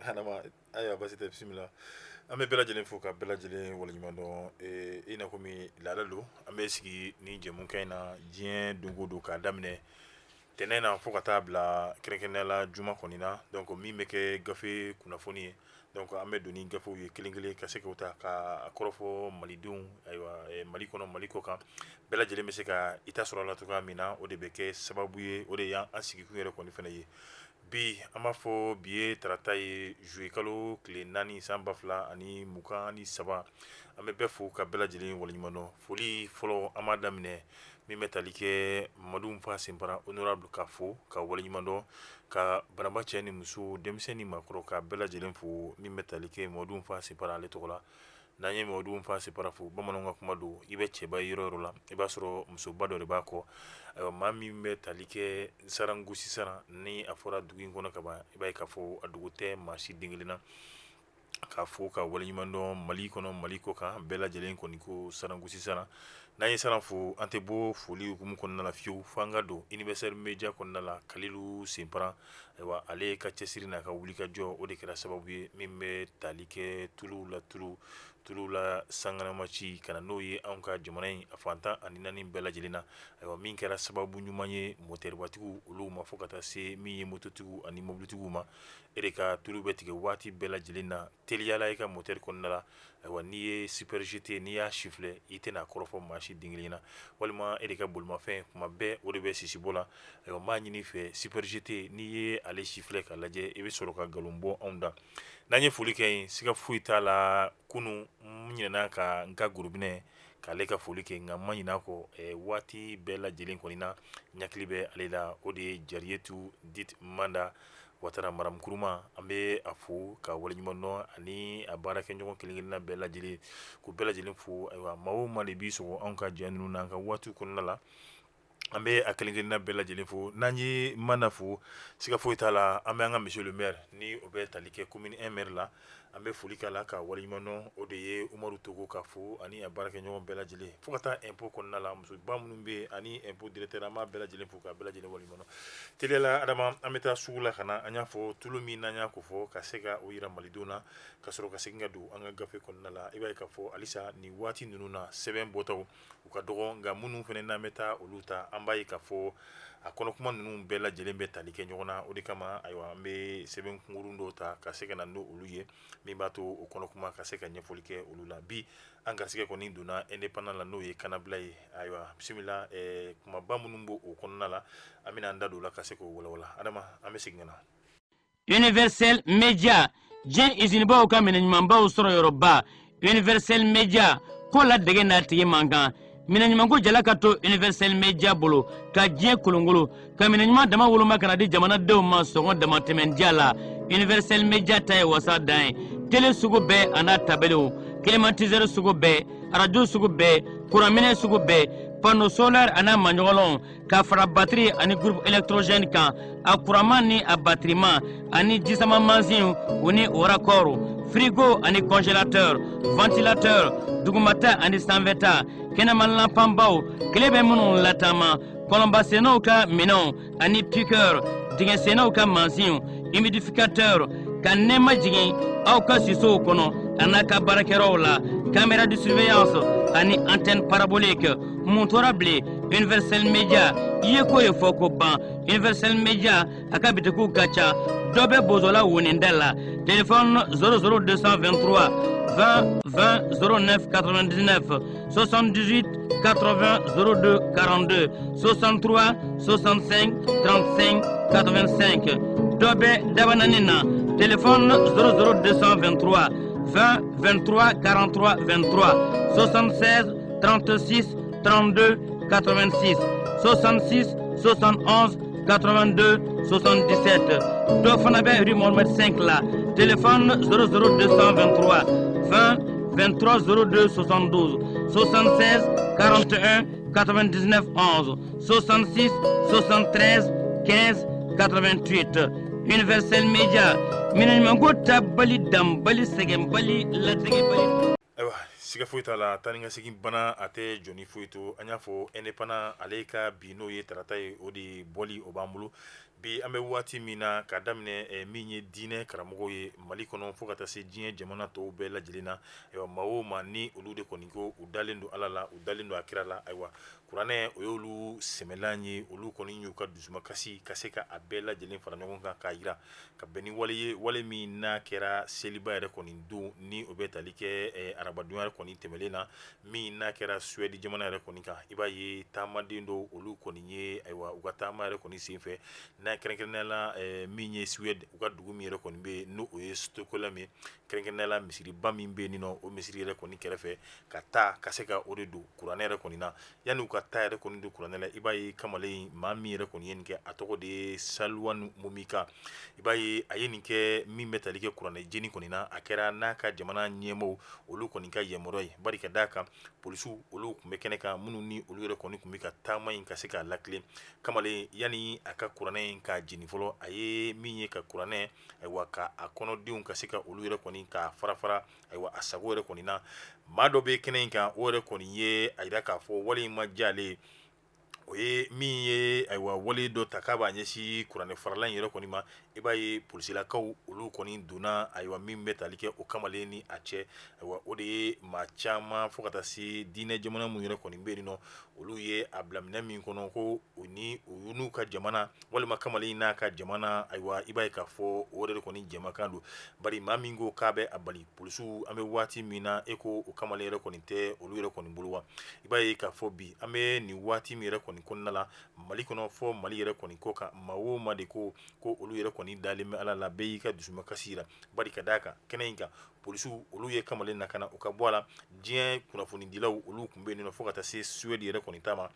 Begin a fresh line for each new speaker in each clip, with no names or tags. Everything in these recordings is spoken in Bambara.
Adama, ayiwa, basi tɛ, bisimila. An bɛ bɛɛ lajɛlen fo ka bɛɛ lajɛlen waleɲuman dɔn. I n'a komi laada don, an bɛ sigi ni jɛmukan in na diɲɛ don o don, k'a daminɛ tɛnɛn na fo ka taa bila kɛrɛnkɛrɛnnenya la juma kɔni na. Donc min bɛ kɛ gafe kunnafoni ye, donc an bɛ don ni gafew ye kelen kelen ka se k'o ta ka kɔrɔfɔ malidenw. Ayiwa, Mali kɔnɔ, Mali kɔ kan, bɛɛ lajɛlen bɛ se ka i ta sɔrɔ a la cogoya min na, o de bɛ kɛ sababu ye, o de y'an sigikun yɛrɛ kɔni fana ye. Bi an b'a fɔ bi ye tarata ye, zuye kalo tile 4, san 2023. An bɛ bɛɛ fo ka bɛɛ lajɛlen waleɲuman dɔn. Foli fɔlɔ, an b'a daminɛ min bɛ tali kɛ Madu Fa Senpara honorable ka fo ka waleɲuman dɔn, ka Banamba cɛ ni muso, denmisɛn ni maakɔrɔ, ka bɛɛ lajɛlen fo min bɛ tali kɛ Madu Fa Senpara ale tɔgɔ la. N'an ye Madu Fa Senpara fo, bamananw ka kuma don, i bɛ cɛba ye yɔrɔ yɔrɔ la, i b'a sɔrɔ musoba dɔ de b'a kɔ. Ayiwa, maa min bɛ tali kɛ Sarangosi Saran, ni a fɔra dugu in kɔnɔ ka ban, i b'a ye k'a fɔ a dogo tɛ maa si den kelen na. K'a fo ka waleɲuman dɔn Mali kɔnɔ, Mali kɔ kan, bɛɛ lajɛlen kɔni ko Sarangosi Saran. N'an ye Saran fo, an tɛ bɔ foli hukumu kɔnɔna la fiyewu fo an ka don Universel Media kɔnɔna la, Kalilu Senpara. Ayiwa, ale ka cɛsiri n'a ka wulikajɔ, o de kɛra sababu ye min bɛ tali kɛ tuluw la, tuluw la sanganama ci ka na n'o ye anw ka jamana in a fan 14 bɛɛ lajɛlen na. Ayiwa, min kɛra sababu ɲuman ye motɛribatigiw olu ma, fo ka taa se min ye mototigiw ani mobilitigiw ma, e de ka tulu bɛ tigɛ waati bɛɛ lajɛlen na teliyala i ka motɛri kɔnɔna la. Ayiwa, n'i ye Super GT, n'i y'a sifilɛ, i tɛna kɔrɔfɔ maa si den kelen na, walima e de ka bolimafɛn kuma bɛɛ o de bɛ sisibɔ la. Ayiwa, n b'a ɲini i fɛ, Super GT, n'i ye ale sifilɛ ka lajɛ, i bɛ sɔrɔ ka nkalon bɔ anw da. N'an ye foli kɛ yen, siga foyi t'a la, kunun n ɲinɛna ka n ka gorobinɛ k'ale ka foli kɛ, nka n ma ɲinɛ a kɔ. Waati bɛɛ lajɛlen kɔni na, n hakili bɛ ale la, o de ye Jariyetu dit Manda Watara Maram Kuruma. An bɛ a fo ka waleɲuman dɔn ani a baarakɛɲɔgɔn kelen-kelenna bɛɛ lajɛlen, k'u bɛɛ lajɛlen fo. Ayiwa, maa o maa de b'i sɔgɔ anw ka jɛ ninnu na an ka waati kɔnɔna la, an bɛ a kelen-kelenna bɛɛ lajɛlen fo. N'an ye Manda fo, siga foyi t'a la, an bɛ an ka monsieur le maire, ni o bɛ tali kɛ commune 1 maire la, an bɛ foli k'a la ka waleɲuman dɔn. O de ye Umaru Togo, ka fo ani a baarakɛɲɔgɔn bɛɛ lajɛlen, fo ka taa impôt kɔnɔna la, musoba minnu bɛ yen ani impôt directeur, an b'a bɛɛ lajɛlen fo ka bɛɛ lajɛlen waleɲuman dɔn. Teliya la, Adama, an bɛ taa sugu la ka na. An y'a fɔ tulu min n'an y'a ko fɔ ka se ka o yira malidenw na, ka sɔrɔ ka segin ka don an ka gafe kɔnɔna la. I b'a ye k'a fɔ halisa nin waati ninnu na, sɛbɛn bɔtaw u ka dɔgɔ, nka minnu fana n'an bɛ taa olu ta, an b'a ye k'a fɔ a kɔnɔkuma ninnu bɛɛ lajɛlen bɛ tali kɛ ɲɔgɔn na. O de kama, ayiwa, an bɛ sɛbɛn kunkurun dɔw ta ka se ka na n'olu ye, min b'a to o kɔnɔkuma ka se ka ɲɛfɔli kɛ olu la. Bi an garisɛgɛ kɔni donna Indépendant la, n'o ye kannabila ye. Ayiwa, bisimila. Kumaba minnu b'o o kɔnɔna la, an bɛna an da don o la ka se k'o walawala. Adama, an bɛ segin ka na.
Universel Media, diɲɛ izinibaw ka minɛn ɲumanbaw sɔrɔ yɔrɔba. Universel Media ko la dege n'a tigi man kan. Minɛn ɲumanko jala ka to Universel Media bolo ka diɲɛ kolongolo ka minɛn ɲuman dama woloma ka na di jamanadenw ma sɔngɔ damatɛmɛndiya la. Universel Media ta ye wasa dan ye. Tele sugu bɛɛ a n'a tabelew, climatiseur sugu bɛɛ, arajo sugu bɛɛ, kuranminɛ sugu bɛɛ, panneau solaire a n'a maɲɔgɔnlɔnw, ka fara batiri ani groupe électrogène kan, a kuranman ni a batiriman, ani jisama mansinw u ni o raccord, frigo ani congélateur, ventilateur, dugumata ani sanfɛta, kɛnɛma lanpanbaw, tile bɛ minnu lataama, kɔlɔnbasennaw ka minɛnw ani piqueur, dingɛsennaw ka mansinw, humidificateur, ka nɛɛma jigin aw ka sisow kɔnɔ a n'a ka baarakɛyɔrɔw la, caméra de surveillance ani antenne parabolique. Mun tora bilen? Universel Media i ye ko ye fɔ ko ban. Universel Media a ka bitikiw ka ca. Dɔ bɛ Bozola woninda la, téléphone 00 223 20 20 09 99, 78 80 02 42, 63 65 35 85. Dɔ bɛ Dabanani na, téléphone 00 223 20 23 43 23, 76 36 32 86, 66 71 82 77. Dɔ fana bɛ rue Mohamed 5 la, téléphone 00 223 20 23 02 72, 76 41 99 11, 66 73 15 88. Universel Media, minɛn ɲumanko tabali danbali sɛgɛnbali latigɛbali.
Ayiwa, siga foyi t'a la, taa ni ka segin bana a tɛ jɔni foyi to. An y'a fɔ Indépendant ale ka bi, n'o ye tarata ye, o de bɔli o b'an bolo. Bi an bɛ waati min na, ka daminɛ min ye diinɛ karamɔgɔw ye Mali kɔnɔ fo ka taa se diɲɛ jamana tɔw bɛɛ lajɛlen na, ayiwa, maa o maa ni olu de kɔni ko u dalen don Ala la, u dalen don a kira la, ayiwa, kuranɛ o y'olu sɛmɛlan ye. Olu kɔni y'u ka dusumakasi ka se ka a bɛɛ lajɛlen fara ɲɔgɔn kan k'a jira ka bɛn ni wale ye, wale min n'a kɛra seliba yɛrɛ kɔni don, ni o bɛ tali kɛ arabadonya yɛrɛ kɔni tɛmɛlen na, min n'a kɛra Suède jamana yɛrɛ kɔni kan. I b'a ye taamaden dɔw, olu kɔni ye, ayiwa, u ka taama yɛrɛ kɔni senfɛ, n'a kɛrɛnkɛrɛnnenya la min ye Suède, u ka dugu min yɛrɛ kɔni bɛ yen, n'o o ye Stockholm ye, kɛrɛnkɛrɛnnenya la misiriba min bɛ yen nɔ, o misiri yɛrɛ kɔni kɛrɛfɛ, ka taa ka se ka o de don kuranɛ yɛrɛ kɔni na. Yanni u ka taa yɛrɛ kɔni don kuranɛ la, i b'a ye kamalen maa min yɛrɛ kɔni ye nin kɛ, a tɔgɔ de ye Salwan Momika. I b'a ye a ye nin kɛ min bɛ tali kɛ kuranɛ jeni kɔni na, a kɛra n'a ka jamana ɲɛmaaw olu kɔni ka yamaruya ye, bari ka d'a kan polisiw olu tun bɛ kɛnɛ kan, minnu ni olu yɛrɛ kɔni tun bɛ ka taama in ka se k'a latilen. Kamalen, yanni a ka kuranɛ in k'a jeni fɔlɔ, a ye min ye ka kuranɛ, ayiwa, ka a kɔnɔdenw ka se ka olu yɛrɛ kɔni k'a fara fara, ayiwa, a sago yɛrɛ kɔni na. Maa dɔ bɛ kɛnɛ in kan, o yɛrɛ kɔni ye a jira k'a fɔ wale in ma diya ale ye. O ye min ye, ayiwa, wale dɔ ta k'a b'a ɲɛsin kuranɛ farala in yɛrɛ kɔni ma. I b'a ye polisilakaw olu kɔni donna, ayiwa, min bɛ tali kɛ o kamalen ni a cɛ. Ayiwa, o de ye maa caman fo ka taa se diinɛ jamana minnu yɛrɛ kɔni bɛ yen nɔ, olu ye a bila minɛ min kɔnɔ ko o ni o n'u ka jamana walima kamalen n'a ka jamana, ayiwa, i b'a ye k'a fɔ o yɛrɛ de kɔni jɛmakan don, bari maa min ko k'a bɛ a bali polisiw, an bɛ waati min na e ko o kamalen yɛrɛ kɔni tɛ olu yɛrɛ kɔni bolo wa. I b'a ye k'a fɔ bi an bɛ nin waati min yɛrɛ kɔni kɔnɔna la Mali kɔnɔ, fɔ Mali yɛrɛ kɔni kɔ kan, maa o maa de ko ko olu yɛrɛ kɔni dalen bɛ Ala la, bɛɛ y'i ka dusumakasi jira, bari ka d'a kan kɛnɛ in kan polisiw olu ye kamalen lakana u ka bɔ a la. Diɲɛ kunnafonidilaw olu tun bɛ yen nɔ, fo ka taa se Suède yɛrɛ kɔni ta ma,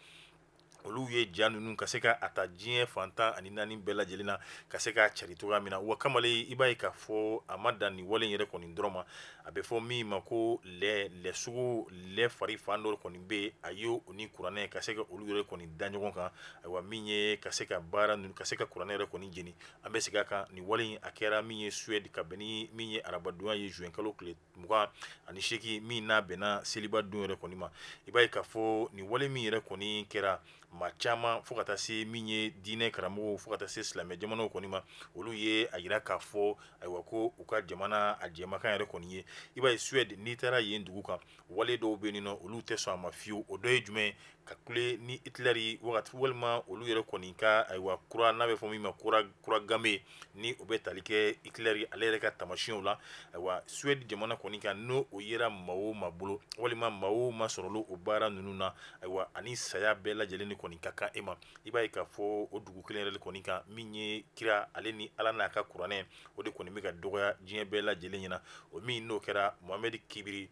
olu ye ja ninnu ka se ka a ta diɲɛ fan 14 bɛɛ lajɛlen na ka se k'a cari cogoya min na. Wa kamalen, i b'a ye k'a fɔ a ma dan nin wale in yɛrɛ kɔni dɔrɔn ma. A bɛ fɔ min ma ko lɛ sogo, lɛ fari fan dɔ kɔni bɛ yen, a ye o ni kuranɛ ka se ka olu yɛrɛ kɔni da ɲɔgɔn kan, ayiwa, min ye ka se ka baara ninnu ka se ka kuranɛ yɛrɛ kɔni jeni. An bɛ segin a kan, nin wale in a kɛra min ye Suède ka bɛn ni min ye arabadonya ye, juin kalo tile 28, min n'a bɛnna seliba don yɛrɛ kɔni ma. I b'a ye k'a fɔ nin wale min yɛrɛ kɔni kɛra, maa caman fo ka taa se min ye diinɛ karamɔgɔw fo ka taa se silamɛ jamanaw kɔni ma, olu ye a jira k'a fɔ, ayiwa, ko u ka jamana a jɛmakan yɛrɛ kɔni ye. I b'a ye Suède, n'i taara yen dugu kan, wale dɔw bɛ yen nɔ, olu tɛ sɔn a ma fiyewu. O dɔ ye jumɛn ye? Ka kule ni Hitler wagati walima olu yɛrɛ kɔni ka, ayiwa, kura n'a bɛ fɔ min ma croix gammée, ni o bɛ tali kɛ Hitler ale yɛrɛ ka taamasiyɛnw la. Ayiwa, Suède jamana kɔni kan, n'o o yera maa o maa bolo walima maa o maa sɔrɔla o baara ninnu na, ayiwa, ani saya bɛɛ lajɛlen de kɔni ka kan e ma. I b'a ye k'a fɔ o dugu kelen yɛrɛ kɔni kan, min ye kira ale ni Ala n'a ka kuranɛ, o de kɔni bɛ ka dɔgɔya diɲɛ bɛɛ lajɛlen ɲɛna. O min n'o kɛra Mohamed Kibiri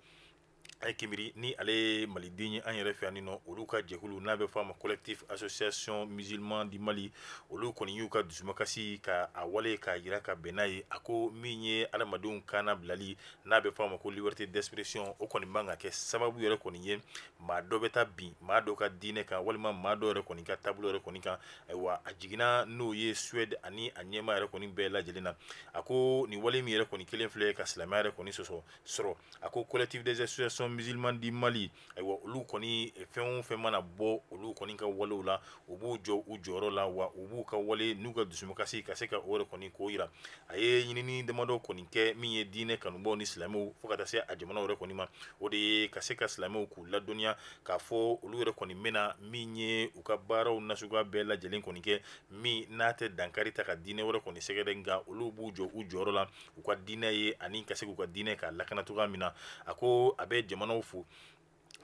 Kibiri, ni ale ye maliden ye an yɛrɛ fɛ yan nɔ, olu ka jɛkulu n'a bɛ fɔ a ma Collectif Association Musulman du Mali, olu kɔni y'u ka dusumakasi ka a wale k'a jira ka bɛn n'a ye. A ko min ye adamadenw kan bilali n'a bɛ fɔ a ma ko liberté d'expression, o kɔni man ka kɛ sababu yɛrɛ kɔni ye maa dɔ bɛ taa bin maa dɔ ka diinɛ kan walima maa dɔ yɛrɛ kɔni ka taabolo yɛrɛ kɔni kan. Ayiwa, a jiginna n'o ye Suède ani a ɲɛmaa yɛrɛ kɔni bɛɛ lajɛlen na. A ko nin wale min yɛrɛ kɔni kelen filɛ ka silamɛya yɛrɛ kɔni sɔsɔ sɔrɔ, a ko Collectif des associations musulmanes du Mali, ayiwa, olu kɔni fɛn o fɛn mana bɔ olu kɔni ka walew la, u b'u jɔ u jɔyɔrɔ la, wa u b'u ka wale n'u ka dusumakasi ka se ka o yɛrɛ kɔni k'o jira. A ye ɲinini damadɔ kɔni kɛ min ye diinɛ kanubaw ni silamɛw fo ka taa se a jamana yɛrɛ kɔni ma, o de ye ka se ka silamɛw k'u ladɔnniya k'a fɔ olu yɛrɛ kɔni bɛna min ye u ka baaraw nasuguya bɛɛ lajɛlen kɔni kɛ min n'a tɛ dankari ta ka diinɛ wɛrɛ kɔni sɛgɛrɛ, nka olu b'u jɔ u jɔyɔrɔ la u ka diinɛ ye ani ka se k'u ka diinɛ k'a lakana cogoya min na. A ko a bɛ jamanaw fo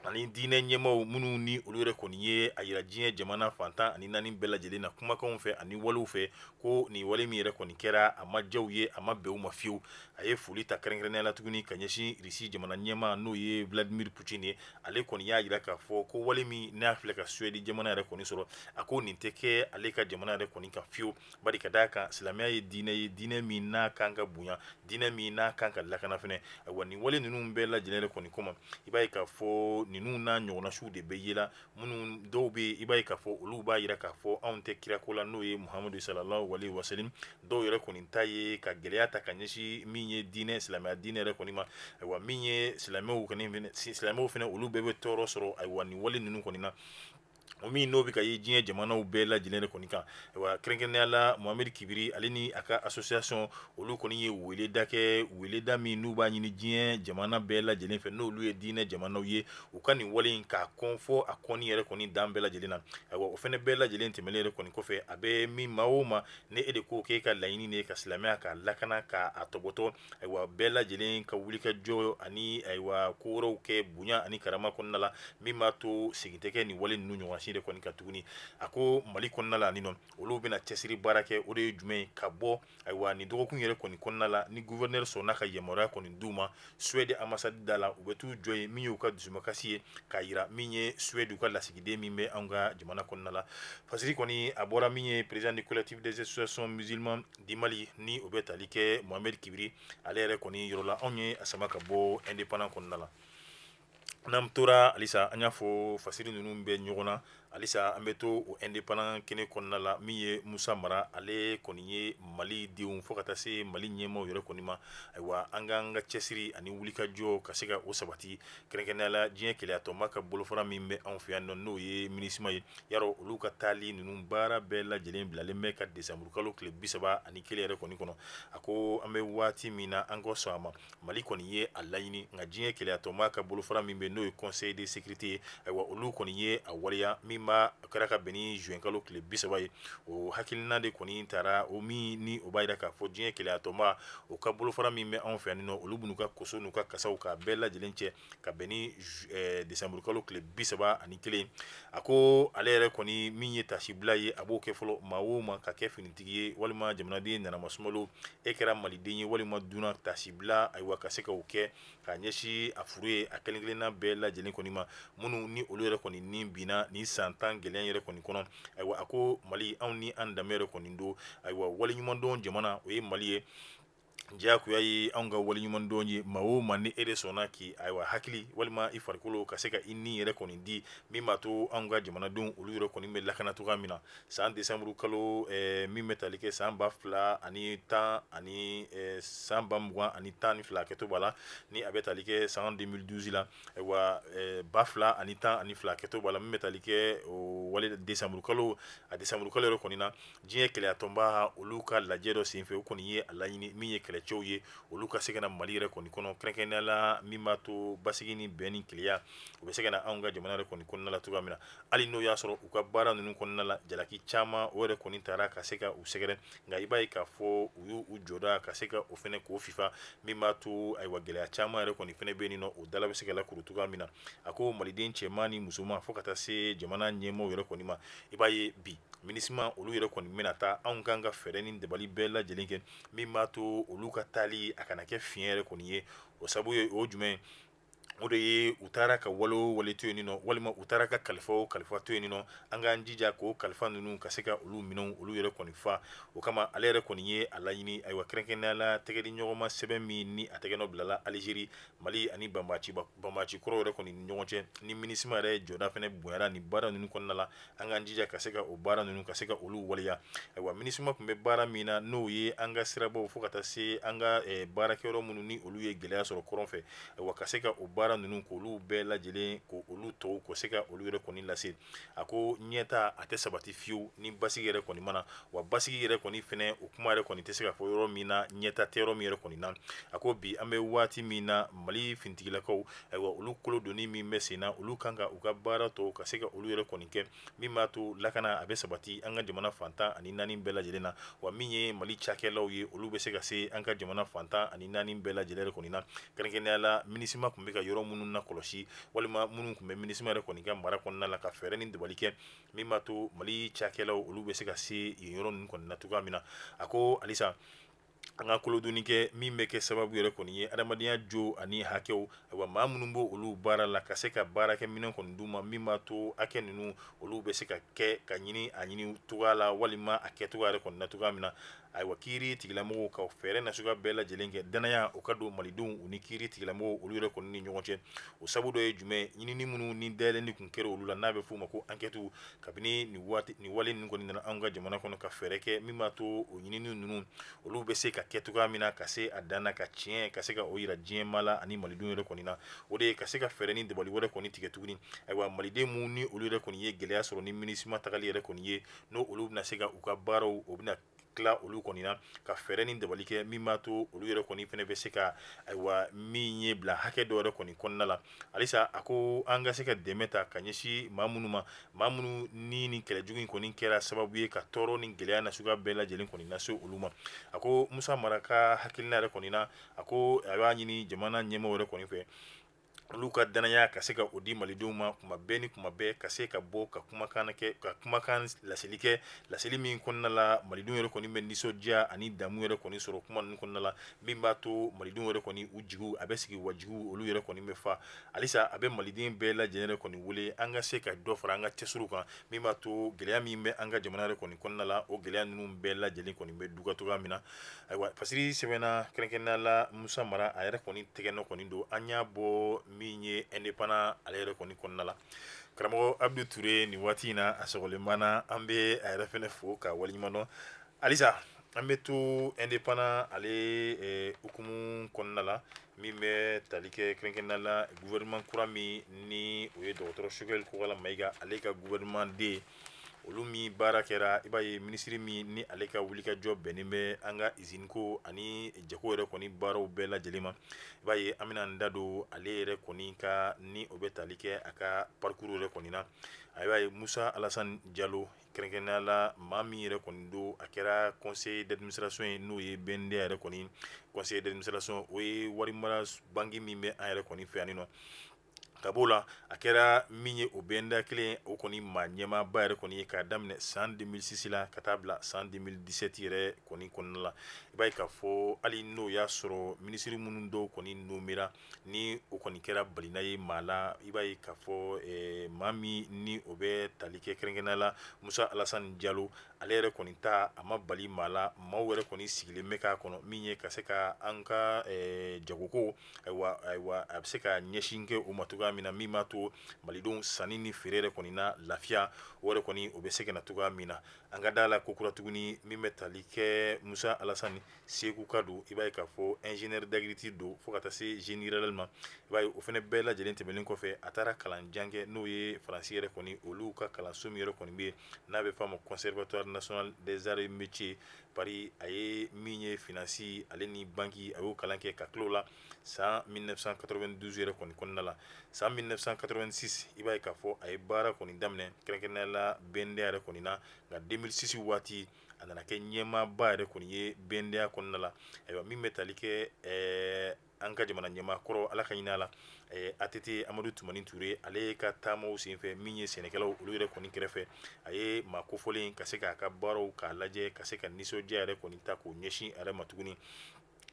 ani diinɛ ɲɛmaaw minnu ni olu yɛrɛ kɔni ye a jira diɲɛ jamana fan 14 bɛɛ lajɛlen na kumakanw fɛ ani walew fɛ ko nin wale min yɛrɛ kɔni kɛra, a ma diya u ye, a ma bɛn u ma fiyewu. A ye foli ta kɛrɛnkɛrɛnnenya la tuguni ka ɲɛsin Russie jamana ɲɛmaa n'o ye Vladimir Poutine ye. Ale kɔni y'a jira k'a fɔ ko wale min n'a filɛ ka Suède jamana yɛrɛ kɔni sɔrɔ, a ko nin tɛ kɛ ale ka jamana yɛrɛ kɔni kan fiyewu, bari ka d'a kan silamɛya ye diinɛ ye, diinɛ min n'a kan ka bonya, diinɛ min n'a kan ka lakana fɛnɛ. Ayiwa, nin wale ninnu bɛɛ lajɛlen yɛrɛ kɔni kɔma, i b'a ye k'a fɔ ninnu n'a ɲɔgɔnnasiw de bɛ yela. Minnu dɔw bɛ, i b'a ye k'a fɔ olu b'a jira k'a fɔ anw tɛ kirako la, n'o ye Muhamadu sallallahu alaihi wasallam. Dɔw yɛrɛ kɔni ta ye ka gɛlɛya ta ka ɲɛsin min ye diinɛ, silamɛya diinɛ yɛrɛ kɔni ma. Ayiwa, min ye silamɛw kɔni, silamɛw fɛnɛ, olu bɛɛ bɛ tɔɔrɔ sɔrɔ, ayiwa, nin wale ninnu kɔni na. O min n'o bɛ ka ye diɲɛ jamanaw bɛɛ lajɛlen de kɔni kan. Wa kɛrɛnkɛrɛnnenya la, Mohamed Kibiri, ale ni a ka association, olu kɔni ye weleda kɛ, weleda min n'u b'a ɲini diɲɛ jamana bɛɛ lajɛlen fɛ, n'olu ye diinɛ jamanaw ye, u ka nin wale in k'a kɔn fɔ a kɔni yɛrɛ kɔni dan bɛɛ lajɛlen na. Ayiwa, o fana bɛɛ lajɛlen tɛmɛnen yɛrɛ kɔni kɔfɛ, a bɛ min maa o ma ni e de ko k'e ka laɲini ye ka silamɛya k'a lakana, k'a tɔbɔtɔ, ayiwa, bɛɛ lajɛlen ka wuli ka jɔ ani ayiwa ko wɛrɛw kɛ bonya ani karama kɔnɔna la, min b'a to segin tɛ kɛ nin wale ninnu ɲɔgɔn si de kɔni kan tuguni. A ko Mali kɔnɔna la nɔ, olu bɛna cɛsiri baara kɛ. O de ye jumɛn ye? Ka bɔ ayiwa nin dɔgɔkun yɛrɛ kɔni kɔnɔna la, ni gouverneur sɔnna ka yamaruya kɔni d'u ma Suède ambassade da la, u bɛ t'u jɔ yen, min y'u ka dusumakasi ye k'a jira min ye Suède ka lasigiden min bɛ anw ka jamana kɔnɔna la. Fasiri kɔni a bɔra min ye président du collectif des associations musulmanes du Mali, ni o bɛ tali kɛ Mohamed Kibiri, ale yɛrɛ kɔni yɔrɔ la. Anw ye a sama ka bɔ Indépendant kɔnɔna la. N'an tora halisa, an y'a fɔ fasiri ninnu bɛ ɲɔgɔn na. Halisa an bɛ to o Indépendant kɛnɛ kɔnɔna la. Min ye Musa Mara, ale kɔni ye Mali denw fo ka taa se Mali ɲɛmaaw yɛrɛ kɔni ma, ayiwa, an k'an ka cɛsiri ani wulikajɔ ka se ka o sabati, kɛrɛnkɛrɛnnenya la diɲɛ kelenyatɔnba ka bolofara min bɛ anw fɛ yan nɔ, n'o ye MINUSMA ye. Yarɔ, olu ka taali ninnu baara bɛɛ lajɛlen bilalen bɛ ka desanburukalo tile 31 yɛrɛ kɔni kɔnɔ. A ko an bɛ waati min na, an ka sɔn a ma, Mali kɔni ye a laɲini, nka diɲɛ kelenyatɔnba ka bolofara min bɛ, n'o ye Conseil de sécurité ye, ayiwa, olu kɔni ye a waleya min b'a kɛra ka bɛn ni juin kalo tile 30 ye. O hakilina de kɔni taara, o min ni o b'a jira k'a fɔ diɲɛ kelenyatɔnba o ka bolofara min bɛ anw fɛ yan nɔ, olu b'u ka koso n'u ka kasaw k'a bɛɛ lajɛlen cɛ ka bɛn ni desanburukalo tile 31. A ko ale yɛrɛ kɔni min ye tasibila ye, a b'o kɛ fɔlɔ maa o ma ka kɛ finitigi ye walima jamanaden nanamasumalo, e kɛra maliden ye walima dunan, tasibila, ayiwa, ka se ka o kɛ ka ɲɛsin a furu ye a kelen kelenna bɛɛ lajɛlen kɔni ma, minnu ni olu yɛrɛ kɔni ni binna ni san 10 gɛlɛya yɛrɛ kɔni kɔnɔ. Ayiwa, a ko Mali, anw ni an danbe yɛrɛ kɔni don. Ayiwa, waleɲumandɔn jamana, o ye Mali ye. Diyagoya ye anw ka waleɲumandɔn ye maa o ma ni e de sɔnna k'i ayiwa hakili walima i farikolo ka se ka i ni yɛrɛ kɔni di, min b'a to anw ka jamanadenw olu yɛrɛ kɔni bɛ lakana cogoya min na. San desanburu kalo min bɛ tali kɛ san 2010 ani san 2012 kɛto b'a la, ni a bɛ tali kɛ san 2012 la, ayiwa, 2012 kɛto b'a la, min bɛ tali kɛ wale desanburu kalo, a desanburu kalo yɛrɛ kɔni na, diɲɛ kelenyatɔnba olu ka lajɛ dɔ senfɛ, u kɔni ye a laɲini min ye kɛlɛcɛw ye, olu ka se ka na Mali yɛrɛ kɔni kɔnɔ, kɛrɛnkɛrɛnnenya la min b'a to basigi ni bɛn ni kelenya u bɛ se ka na anw ka jamana yɛrɛ kɔni kɔnɔna la cogoya min na. Hali n'o y'a sɔrɔ u ka baara ninnu kɔnɔna la, jalaki caman o yɛrɛ kɔni taara ka se ka u sɛgɛrɛ, nka i b'a ye k'a fɔ u y'u u jɔda ka se ka o fɛnɛ k'o fifa, min b'a to ayiwa gɛlɛya caman yɛrɛ kɔni fɛnɛ bɛ yen nɔ, o dala bɛ se ka lakuru cogoya min na. A ko maliden cɛman ni musoman fo ka taa se jamana ɲɛmaaw yɛrɛ kɔni ma, i b'a ye bi MINUSMA olu yɛrɛ kɔni bɛna taa, anw kan ka fɛɛrɛ ni dabali bɛɛ lajɛlen kɛ min b'a to olu ka taali a kana kɛ fiɲɛ yɛrɛ kɔni ye. O sabu ye o jumɛn? O de ye u taara ka wale o wale to yen nɔ, walima u taara ka kalifa o kalifa to yen nɔ, an k'an jija k'o kalifa ninnu ka se ka olu minɛnw olu yɛrɛ kɔni fa. O kama ale yɛrɛ kɔni ye a laɲini, ayiwa, kɛrɛnkɛrɛnnenya la tɛgɛdiɲɔgɔnma sɛbɛn min ni a tɛgɛnɔ bilala Alizeri, Mali ani banbaanci kɔrɔ yɛrɛ kɔni ni ɲɔgɔn cɛ, ni MINUSMA yɛrɛ jɔda fana bonyara ni baara ninnu kɔnɔna la, an k'an jija ka se ka o baara ninnu ka se ka olu waleya. Ayiwa, MINUSMA tun bɛ baara min na, n'o ye an ka sirabaw fo ka taa se an ka baarakɛyɔrɔ minnu ni olu ye gɛlɛya sɔrɔ kɔrɔn fɛ, ayiwa, ka se ka o baara ninnu k'olu bɛɛ lajɛlen k'olu tɔw ka se ka olu yɛrɛ kɔni lase. A ko ɲɛta a tɛ sabati fiyewu ni basigi yɛrɛ kɔni ma na, wa basigi yɛrɛ kɔni fɛnɛ o kuma yɛrɛ kɔni tɛ se ka fɔ yɔrɔ min na ɲɛta tɛ yɔrɔ min yɛrɛ kɔni na. A ko bi an bɛ waati min na, Mali finitigilakaw, ayiwa, olu kolo donni min bɛ sen na, olu kan ka u ka baara tɔw ka se ka olu yɛrɛ kɔni kɛ, min b'a to lakana a bɛ sabati an ka jamana fan 14 bɛɛ lajɛlen na. Wa min ye Mali cakɛlaw ye, olu bɛ se ka se an ka jamana fan 14 bɛɛ lajɛlen yɛrɛ kɔni na, kɛrɛnkɛrɛnnenya la MINUSMA tun bɛ ka yɔrɔ minnu na kɔlɔsi, walima minnu tun bɛ MINUSMA yɛrɛ kɔni ka mara kɔnɔna la, ka fɛɛrɛ ni dabali kɛ min b'a to Mali cakɛlaw olu bɛ se ka se yen yɔrɔ ninnu kɔni na cogoya min na. A ko halisa an ka kolodonni kɛ min bɛ kɛ sababu yɛrɛ kɔni ye adamadenya jo ani hakɛw, ayiwa, maa minnu b'o olu baara la, ka se ka baarakɛ minɛn kɔni d'u ma, min b'a to hakɛ ninnu olu bɛ se ka kɛ ka ɲini a ɲini cogoya la, walima a kɛcogoya yɛrɛ kɔni na cogoya min na. Ayiwa, kiiri tigilamɔgɔw ka fɛɛrɛ nasuguya bɛɛ lajɛlen kɛ, danaya o ka don malidenw u ni kiiri tigilamɔgɔw olu yɛrɛ kɔni ni ɲɔgɔn cɛ. O sabu dɔ ye jumɛn? Ɲinini minnu ni dayɛlɛnni kun kɛra olu la, n'a bɛ f'o ma ko enquête, kabini nin waati nin wale ninnu kɔni nana anw ka jamana kɔnɔ, ka fɛɛrɛ kɛ min b'a to o ɲinini ninnu olu bɛ se ka kɛ cogoya min na ka se a dan na, ka tiɲɛ ka se ka o yira diɲɛ maa la ani malidenw yɛrɛ kɔni na. O de ye ka se ka fɛɛrɛ ni dabali wɛrɛ kɔni tigɛ tuguni. Ayiwa, maliden minnu ni olu yɛrɛ kɔni ye gɛlɛya sɔrɔ ni MINUSMA tagali yɛrɛ kɔni ye, n'o olu bɛna se ka u ka baaraw o bɛna tila olu kɔni na, ka fɛɛrɛ ni dabali kɛ min b'a to olu yɛrɛ kɔni fana bɛ se ka, ayiwa, min ye bila hakɛ dɔ yɛrɛ kɔni kɔnɔna la. Halisa a ko an ka se ka dɛmɛ ta ka ɲɛsin maa minnu ma, maa minnu ni nin kɛlɛjugu in kɔni kɛra sababu ye ka tɔɔrɔ ni gɛlɛya nasuguya bɛɛ lajɛlen kɔni lase olu ma. A ko Musa Mara ka hakilina yɛrɛ kɔni na, a ko a b'a ɲini jamana ɲɛmɔgɔ yɛrɛ kɔni fɛ, olu ka danaya ka se ka o di malidenw ma kuma bɛɛ ni kuma bɛɛ, ka se ka bɔ ka kumakan kɛ, ka kumakan laseli kɛ, laseli min kɔnɔna la malidenw yɛrɛ kɔni bɛ nisɔndiya ani damu yɛrɛ kɔni sɔrɔ kuma ninnu kɔnɔna la, min b'a to malidenw yɛrɛ kɔni u jigiw a bɛ sigi, wa jigiw olu yɛrɛ kɔni bɛ fa. Halisa a bɛ maliden bɛɛ lajɛlen yɛrɛ kɔni wele an ka se ka dɔ fara an ka cɛsiriw kan, min b'a to gɛlɛya min bɛ an ka jamana yɛrɛ kɔni kɔnɔna la, o gɛlɛya ninnu bɛɛ lajɛlen kɔni bɛ duga cogoya min na. Ayiwa, fasiri sɛbɛnna kɛrɛnkɛrɛnnenya la Musa Mara a yɛrɛ kɔni tɛgɛ nɔ kɔni don. An y'a bɔ min ye Indépendant ale yɛrɛ kɔni kɔnɔna la. Karamɔgɔ Abdu Ture, nin waati in na a sɔgɔlen b'an na, an bɛ a yɛrɛ fɛnɛ fo ka waleɲuman dɔn. Halisa an bɛ to Indépendant ale hukumu kɔnɔna la, min bɛ tali kɛ kɛrɛnkɛrɛnnenya la gouvernement kura min ni o ye dɔgɔtɔrɔ Choguel Kokalla Maïga ale ka gouvernement den olu min baara kɛra. I b'a ye minisiri min ni ale ka wulikajɔ bɛnnen bɛ an ka usine ko ani jago yɛrɛ kɔni baaraw bɛɛ lajɛlen ma, i b'a ye an bɛna an da don ale yɛrɛ kɔni ka ni o bɛ tali kɛ a ka parcours yɛrɛ kɔni na. A b'a ye Musa Alassane Jalo, kɛrɛnkɛrɛnnenya la maa min yɛrɛ kɔni don, a kɛra conseil d'administration ye, n'o ye BNDA yɛrɛ kɔni conseil d'administration, o ye wari mara banque min bɛ an yɛrɛ kɔni fɛ yan nɔ. Ka b'o la, a kɛra min ye o BNDA kelen o kɔni maa ɲɛmaaba yɛrɛ kɔni ye k'a daminɛ san 2006 la ka taa bila san 2017 yɛrɛ kɔni kɔnɔna la. I b'a ye k'a fɔ hali n'o y'a sɔrɔ minisiri minnu dɔw kɔni nomméra, ni o kɔni kɛra balina ye maa la, i b'a ye k'a fɔ maa min ni o bɛ tali kɛ kɛrɛnkɛrɛnnenya la Musa Alassane Jalo, ale yɛrɛ kɔni ta a ma bali maa la, maaw yɛrɛ kɔni sigilen bɛ k'a kɔnɔ min ye ka se ka an ka jagoko, ayiwa, a bɛ se ka ɲɛsin kɛ o ma cogoya min na, min b'a to malidenw sanni ni feere yɛrɛ kɔni na lafiya o yɛrɛ kɔni o bɛ se ka na cogoya min na. An ka da la ko kura tuguni, min bɛ tali kɛ Musa Alassane Segu ka don, i b'a ye k'a fɔ ingénieur d'agriculture don fo ka taa se génie rural ma. I b'a ye o fana bɛɛ lajɛlen tɛmɛnen kɔfɛ, a taara kalan jan kɛ, n'o ye Faransi yɛrɛ kɔni olu ka kalanso min yɛrɛ kɔni bɛ yen n'a bɛ f'a ma Conservatoire national des arts et métiers Paris. A ye min ye finance ale ni banque, a y'o kalan kɛ ka tila o la san 1992 yɛrɛ kɔni kɔnɔna la. San 1986, i b'a ye k'a fɔ a ye baara kɔni daminɛ kɛrɛnkɛrɛnnenya la BNDA yɛrɛ kɔni na. Nka 2006 waati, a nana kɛ ɲɛmaaba yɛrɛ kɔni ye BNDA kɔnɔna la. Ayiwa, min bɛ tali kɛ an ka jamana ɲɛmaa kɔrɔ, Ala ka hinɛ a la, ATT Amadu Tumani Ture, ale ka taamaw senfɛ, min ye sɛnɛkɛlaw olu yɛrɛ kɔni kɛrɛfɛ, a ye maa kofɔlen ka se k'a ka baaraw k'a lajɛ, ka se ka nisɔndiya yɛrɛ kɔni ta k'o ɲɛsin a yɛrɛ ma tuguni.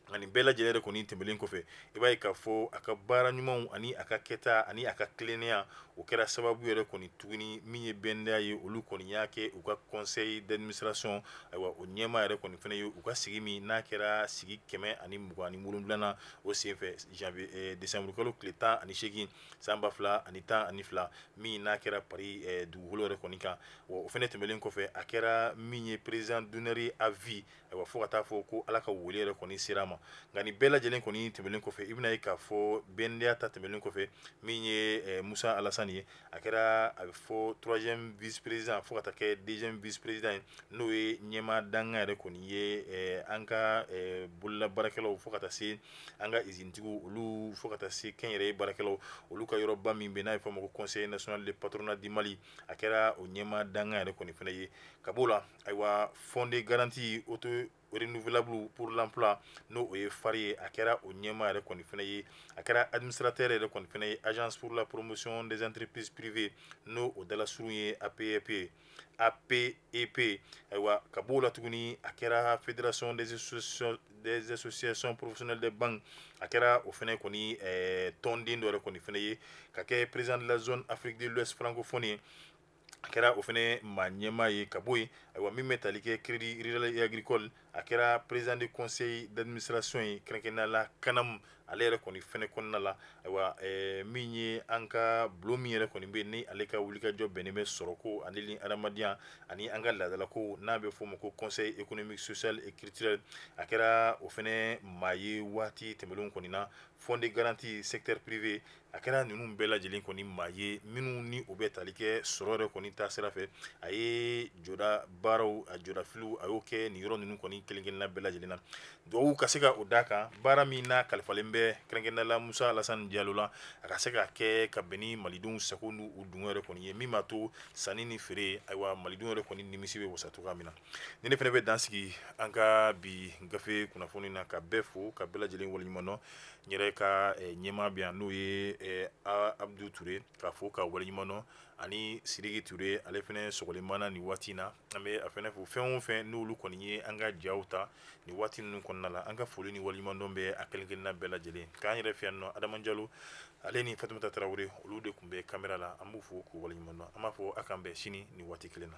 Nka nin bɛɛ lajɛlen yɛrɛ kɔni tɛmɛnen kɔfɛ, i b'a ye k'a fɔ a ka baara ɲumanw ani a ka kɛta ani a ka tilennenya, o kɛra sababu yɛrɛ kɔni tuguni min ye BNDA ye, olu kɔni y'a kɛ u ka conseil d'administration, ayiwa, o ɲɛmaa yɛrɛ kɔni fana ye u ka sigi min n'a kɛra sigi 127nan, o senfɛ janvier décembre kalo tile 18 san 2012, min n'a kɛra Paris dugukolo yɛrɛ kɔni kan. O fana tɛmɛnen kɔfɛ, a kɛra min ye président d'honneur à vie, ayiwa, fo ka taa fɔ ko Ala ka wele yɛrɛ kɔni sera a ma. Nka nin bɛɛ lajɛlen kɔni tɛmɛnen kɔfɛ, i bɛna ye k'a fɔ BNDA ta tɛmɛnen kɔfɛ, min ye Musa Alassane ye, a kɛra a bɛ fɔ troisième vice président fo ka taa kɛ deuxième vice président ye, n'o ye ɲɛmaa dankan yɛrɛ kɔni ye an ka bolola baarakɛlaw fo ka taa se an ka izinitigiw olu fo ka taa se kɛnyɛrɛye baarakɛlaw olu ka yɔrɔba min bɛ n'a bɛ fɔ a ma ko Conseil national de patronat du Mali, a kɛra o ɲɛmaa dankan yɛrɛ kɔni fana ye. Ka b'o la, ayiwa, Fonds de garantie auto renouvelable pour l'emploi, n'o o ye FARE ye, a kɛra o ɲɛmaa yɛrɛ kɔni fana ye. A kɛra administrateur yɛrɛ kɔni fana ye Agence pour la promotion des entreprises privées, n'o o dalasurun ye APEP APEP. Ayiwa, ka b'o la tuguni, a kɛra Fédération des associations professionnelles des banques, a kɛra o fana kɔni tɔnden dɔ yɛrɛ kɔni fana ye, ka kɛ président de la zone Afrique de l'Ouest francophone ye. A kɛra o fana maa ɲɛmaa ye. Ka bɔ yen, ayiwa, min bɛ tali kɛ Crédit Rural et Agricole, a kɛra président de conseil d'administration ye, kɛrɛnkɛrɛnnenya la CANAM, ale yɛrɛ kɔni fɛnɛ kɔnɔna la. Ayiwa, min ye an ka bulon min yɛrɛ kɔni bɛ yen, ni ale ka wulikajɔ bɛnnen bɛ sɔrɔko ani ni adamadenya ani an ka laadalako, n'a bɛ f'o ma ko Conseil économique, social et culturel, a kɛra o fɛnɛ maa ye waati tɛmɛnlenw kɔni na. Fonds de garantie secteur privé, a kɛra ninnu bɛɛ lajɛlen kɔni maa ye minnu ni o bɛ tali kɛ sɔrɔ yɛrɛ kɔni ta sira fɛ. A ye jɔda baaraw, a jɔdafiliw, a y'o kɛ nin yɔrɔ ninnu kɔni kelen-kelenna bɛɛ lajɛlen na. Dugawu ka se ka o d'a kan, baara min n'a kalifalen bɛ kɛrɛnkɛrɛnnenya la Musa Alasani Jalo la, a ka se ka kɛ ka bɛn ni malidenw sago n'u dungɔ yɛrɛ kɔni ye, min b'a to sanni ni feere, ayiwa, malidenw yɛrɛ kɔni nimisi bɛ wasa cogoya min na. Ni ne fana bɛ dan sigi an ka bi gafe kunnafoni na, ka bɛɛ fo, ka bɛɛ lajɛlen waleɲuman dɔn. N yɛrɛ ka ɲɛmaa bɛ yan, n'o ye Abudu Ture, ka fo ka waleɲuman dɔn, ani Sidiki Ture, ale fana sɔgɔlen b'an na nin waati in na. An bɛ a fana fo. Fɛn o fɛn n'olu kɔni ye an ka jaw ta nin waati ninnu kɔnɔna la, an ka foli ni waleɲuman dɔn bɛ a kelen kelenna bɛɛ lajɛlen. K'an yɛrɛ fɛ yan nɔ, Adama Jalo, ale ni Fatumata Tarawele, olu de tun bɛ kamera la. An b'u fo k'u waleɲuman dɔn. An b'a fɔ a k'an bɛn sini nin waati kelen na.